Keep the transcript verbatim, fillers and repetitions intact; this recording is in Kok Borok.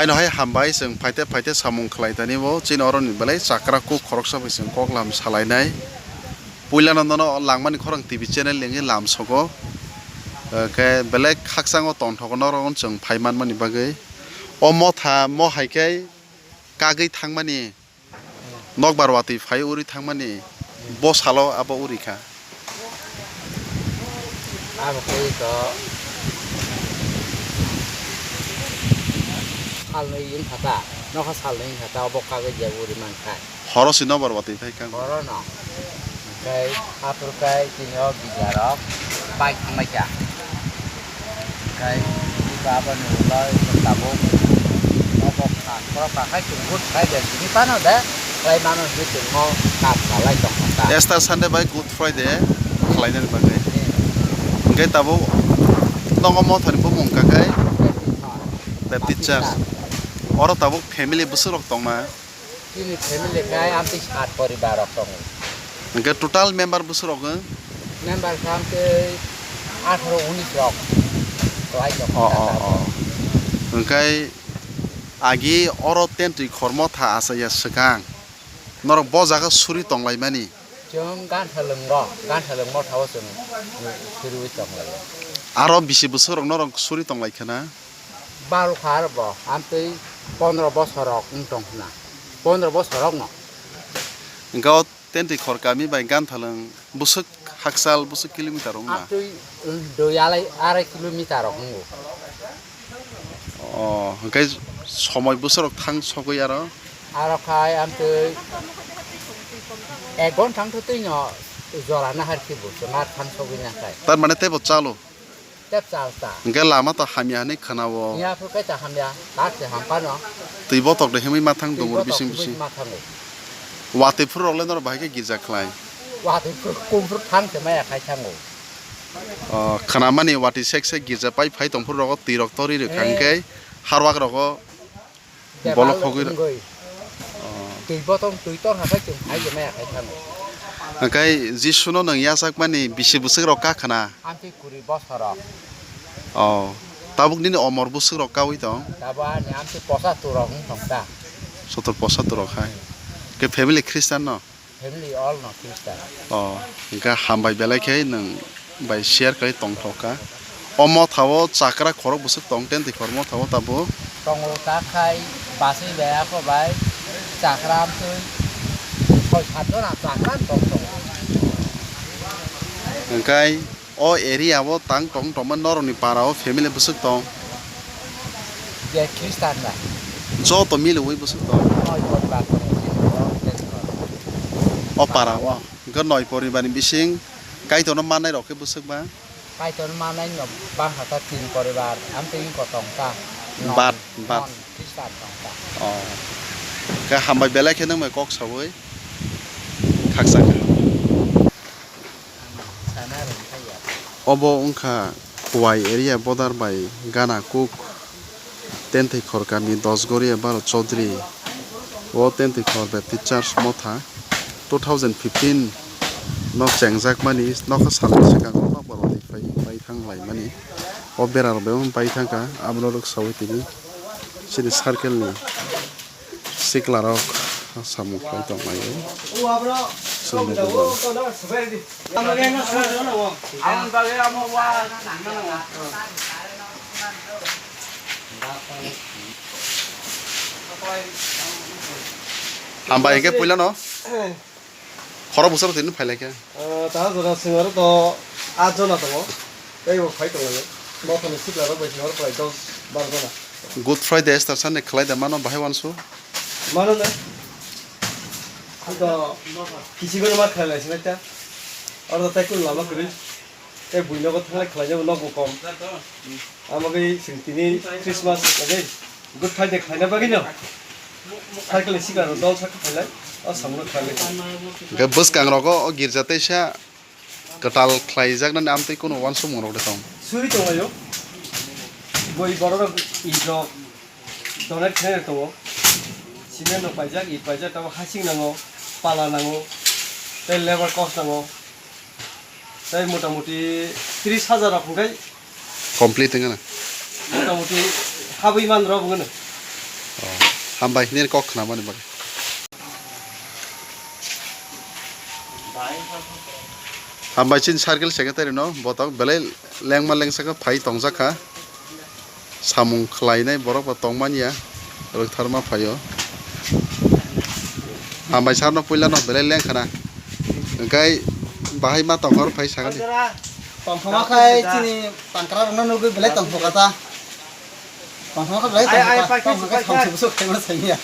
Aino hai hambai, chwng phaite phaite samung khlai tani bo, chini oro ni belai chakra kuk khoroksa bai chwng kok lam salainai. Puila no nono langmani khorang T V channel ni lam sogo. Khe belai khakchang o tongthogo norok chwng phai manmani bagwi. O motha mo hai khe kagwi thangmani. Nokbar watwi phai uri thangmani bosalo abo uri kha. Abo khe to salnwi wng kha ta, nokha salnwi wng kha ta, obo kagwi je uri man kha. Horo si nokbar watwi phai kha. Horo no. Hwnkhe aphuru khe chini o gija rok bike thangbai kha. Hwnkhe aboni ulo tabuk nogo kha, borok kha khai chwng good Friday simi phano de khlai mano hinwi chwngno kaam khlai tongkha ta. Easter Sunday bai Good Friday khlainani bagwi. Hwnkhe tabuk nogo mothani bumung kha khe Baptist Church. Oro tabuk family bwswk rok tongma? Chini family khe amtwi sat poribar rok tongo. Hwnkhe total member bwswk rok wng? Member khe amtwi atharo unis rok kwlai tongo. O, o, o. Hwnkhe agi oro tentwi khormo tha achaiya swkang norok bo jaga suri tonglaimani? Chwng Ganthalwng o, Ganthalwng mothao chwng suriwi tonglaio. Aro bisi bwswk rok norok suri tonglai khna? Baro kha aro bo, amtwi pondro bosor rok wng tong khna. Pondro bosor rok no. Hwnkhe o tentwi khor kami bai Ganthalwng bwswk hakchal bwswk kilometer wng na? Amtwi, um, dui alai, arai kilometer rok wngo. O, hwnkhe somoi bwswk rok thang sogwi aro? Aro khai amtwi ek ghonta wngtwi twino jora nahar khibo chwng ar thang sogwi nakhai. Tar mane teibo chalo? Tep chal ta. Hwnkhe lama to hamya hinwi khwnao. Nya phuru kaisa hamya, tak se ham phano. Twi botok de himwi ma thang dungur bising bising. Twi botok himwi ma thango. Watwi phuru rok le norok bahai khe girja khlai. Watwi phuru kum phuru thang se maya khai thango. O, khwnamani watwi sek sek girja pai phai tong phuru rogo twi rok tori rwkha hwnkhe harwak rogo. Bolok hogwi wngwi. Oh. Twi botong, twi tor hakhai chwng phai gwnai hakhai thango. Hwnkhe Jisuno nwng yachakmani bisi bwswk rok ka khna? Amtwi kuri bosor rok. Oh. Tabuk nini omor bwswk rok kaui tong? Tabuk ani amtwi posa turok wng tong ta. Sotor posa turok hai. Ke family Christian no? Family all no Christian. Oh, hwnkhe hambai belai khe nwng bai share khlai tongthok kha. O motha o chakra khorok bwswk tong, tentwi khor motha o tabuk. Tongo ta khai basui bai ako bai chakra amtwi soi sat jona chakra tong tongo. Hwnkhe O area o tang tong tongma norokni para o family bwswk tong? Je Christian bai. Joto miliwi bwswk tong? Noi poribar tongo. O para o. Hwnkhe noi poribarni bising Kaitorno mannai rok khe bwswk ba? Kaitorno mannai no bangkha ta tin poribar, amtwi wngkha tong ta. Non, Bad, bad. Non Christian tong ta. O. Khe hambai belai khe nang bai kok saui. Khaksa kha. Obo wngkha Khowai area border bai Gana Kuk, Tentheikhor kami Dosgoria Baro Chaudhary. O Tentheikhor Baptist Church motha two thousand fifteen no chengjakmani nokha salni swkango nokbar watwi phai, phai thang laimani. O bera rok bai phai thang kha, abono rwksaui tini chini circle ni siklarok samung khlai tonglaio. Chwngno bugo. Hambai hwnkhe puilano. Khorok bwsarok tini phailaikha. Ah, ta jora singaro to at jona tongo. Tei bo phai tonglaio. Mothani siklarok bai singaro prai dos bar jona. Good Friday, Easter Sunday khlai da mano bahai uansuk? Mano na. Ito kisi gono ma khlai lai sinai ta. Oro tai kun lama kwrwi. Tei buinogo thanglai khlainai bo nokbo kom. Amagwi chwng tini Christmas, age, Good Friday khlaina bagwino cycle ni sikla rok dol sak khailai, o samung khlailai. Hwnkhe bwskangrogo o girja teisa kwtal khlaijaknani amtwi kunu uansukmungrok de tong? Suri tonglaio. Boi bororok ijok. Donate khe tongo. Cement rok paijak, it paijak, tamo hasing nango, pala nango, tei labour cost nango. Tei mota moti tris hajar rok hwnkhe complete wngkha na? Mota moti habwi man rok wngkha na. Hambai, nini kok khnamani bagwi. Hambai chini circle secretary no botok belai lengma lengsaka phai tongjak kha. Samung khlainai borok bo tongmani ya, rwktharma phaio. Hambai sarno puila no belai lengkhana. Hwnkhe bahai ma tongo phai sakani. Tongthoma khai chini tangkra rokno nugwi belai tongthokata. Tongthoma khai belai tongthokata. Tongthoma khai khauchi busuk khaima saiya.